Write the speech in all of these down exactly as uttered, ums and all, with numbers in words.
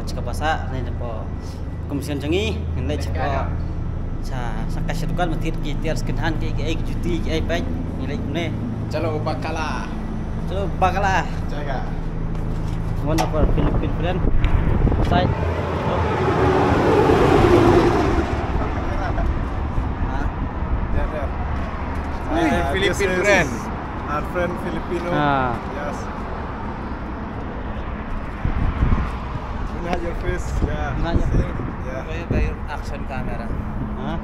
Ka basa ne po. Kum sien jong ngi ngi leit sha po. Sha sha ka sha dukan, ma thied ki tiar second hand, ki ki ai ki juti, ki ai pek. Ngi leit kumne. Chalo bakala. Chalo bakala. Jaga. One of our Philippine friend. Side. Huh? There, there. Philippine Uh, this friend. Is our friend Filipino. Ah. Yes. Not your face. Yeah. Not your face. Yeah. By, by your action camera. Huh?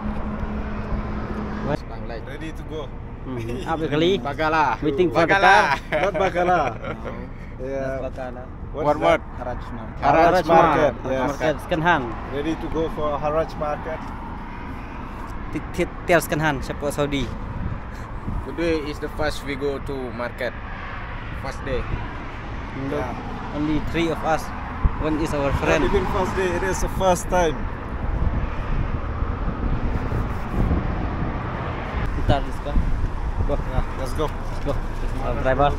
What? Spotlight. Ready to go. Mhm. Up the kali. Bagala. Waiting for the Bagala car. Not Bagala. No. Yeah. Not Bagala. What, what? Haraj Market. Haraj Market. Haraj Market, yes. Market, second hand. Ready to go for Haraj Market. Ti-, ti-, tiar second hand, sha po Saudi. Today is the first we go to market. First day. Look, yeah. Only three of us. One is our friend. Not even first day, it is the first time. Ntar, let's go. Go. Yeah, let's go. Let's go. Our driver.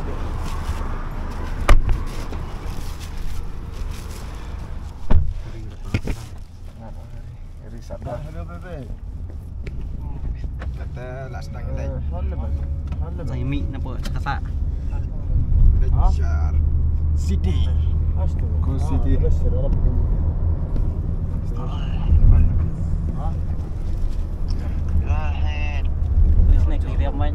Ri Sabah. Kata last time, eh, like. Sa imi na po kata. Bishar City. Cool City. Terus naik di dia main.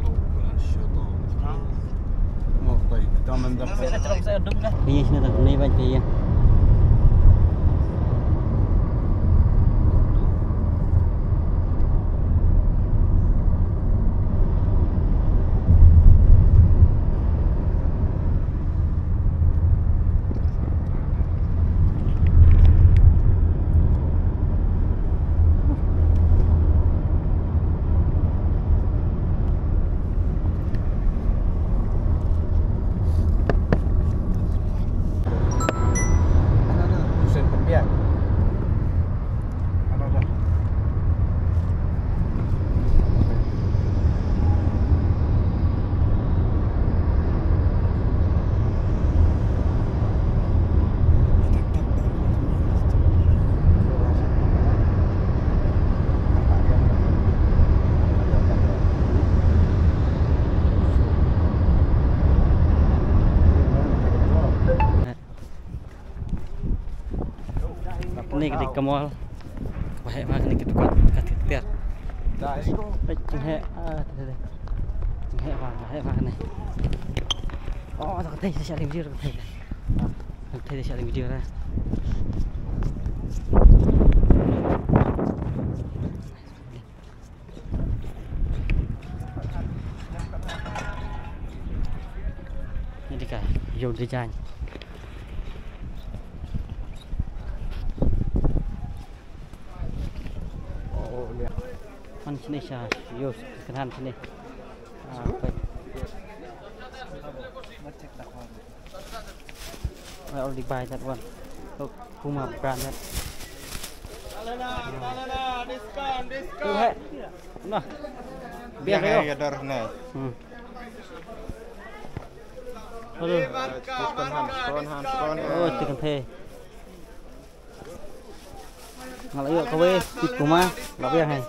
Iya, sini tak, ini baca ya. Kane ka dei ka mall. Kaba heh bha kane ka dukan ka tiar. Hei, jingeh, ah, te, te, te. Jingeh bha, heh bha kane. Oh, to ka tei, te shah ring video, to ka tei. To ka tei, te shah ring video na. Ini ka, yo design. Han sini sha, yo, kan han sini. Ah, baik. I already buy that one. Look, Puma brand that. Discount, discount. Nah. Biar ya, ya, dor, nah. Hmm. Aduh. Discount han, discount han, discount han. Oh, tikam the. Nga la ïoh kawei, tip Puma, la biang hai.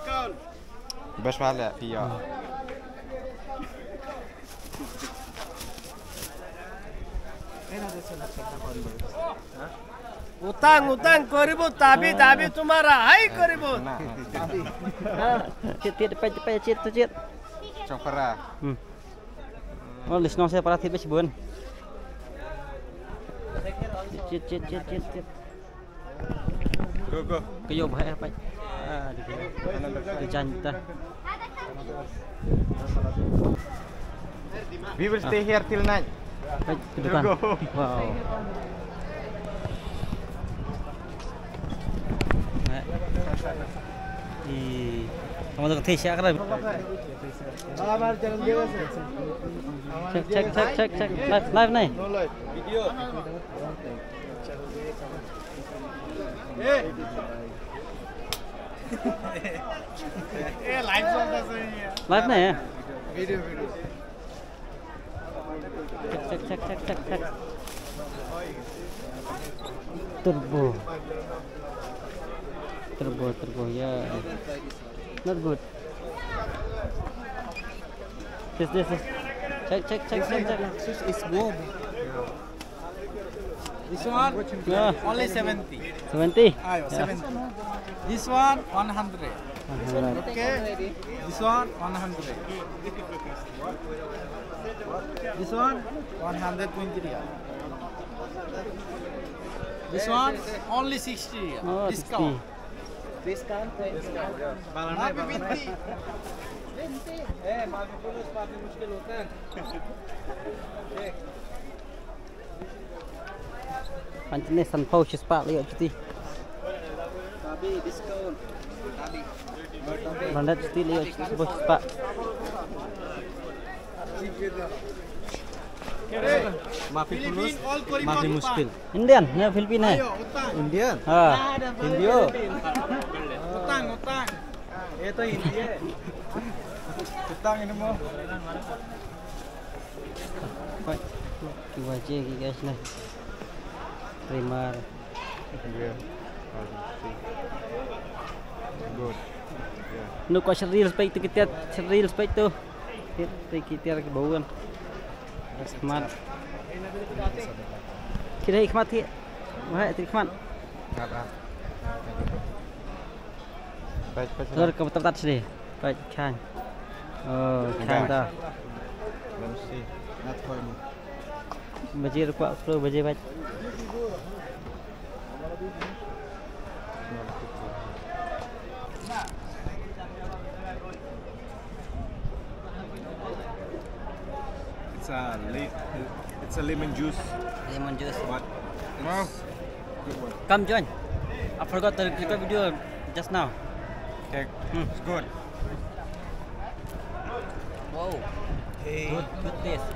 Best wala, phi ïoh. Utang, utang koribo, tabi, tabi tumhara hai koribo. Chet, chet, pai, pai, chet, chet. Chopra. Hmm. Oh, lisno se para thit bes bun. Chet, chet, chet, chet, chet. Go, go. Kayo ba hai pai. Ah, di kayo. Di jan ta. We will stay here till night. Pai, ke dukan. Go, go. Wow. Eh. Ih, kamu tu kete siap kan? Check, check, check, check, check. Live, live nih. No live. Video. Live nih ya? Video, video. Check, check, check, check, check, check. Turbo. Turbo, turbo, yeah. Not good. This, this, this. Check, check, check, check, check. Lexus is good. This one, yeah, only seventy. Seventy? Ayo, yeah, seventy. This one, one hundred. One hundred. Okay. This one, one hundred. This one, one hundred twenty riyal. This one, only sixty riyal. Oh, discount. Sixty. Discount, discount. Mafi binti. Binti. Eh, mafi fulus, mafi mushkil, utang. Hangne sanphew shispah la ïoh juti. Tabi discount. Tabi. Branded juti la ïoh sanphew shispah. Mafi fulus, mafi mushkil. Indian, ne Philippine hai? Indian? Ha. Indio. Utang, utang. Ye to India. Utang ini mo. Ki baje ki guys ne. Trimmer. Yeah. Good. Yeah. Nuk ko sharil spek tu kita, sharil spek tu. Kita kita ki bawang. Khmat. Kira khmat ki. Wah, ti khmat. Baik, baik. Tur ka batat sini. Baik, khang. Oh, khang ta. Let me see. Not for me. Baje rupa, pro baje baik. It's a le-, it's a lemon juice. Lemon juice. But it's good one. Come join. I forgot to record video just now. Okay. Hmm. It's good. Wow. Hey. Good, good taste.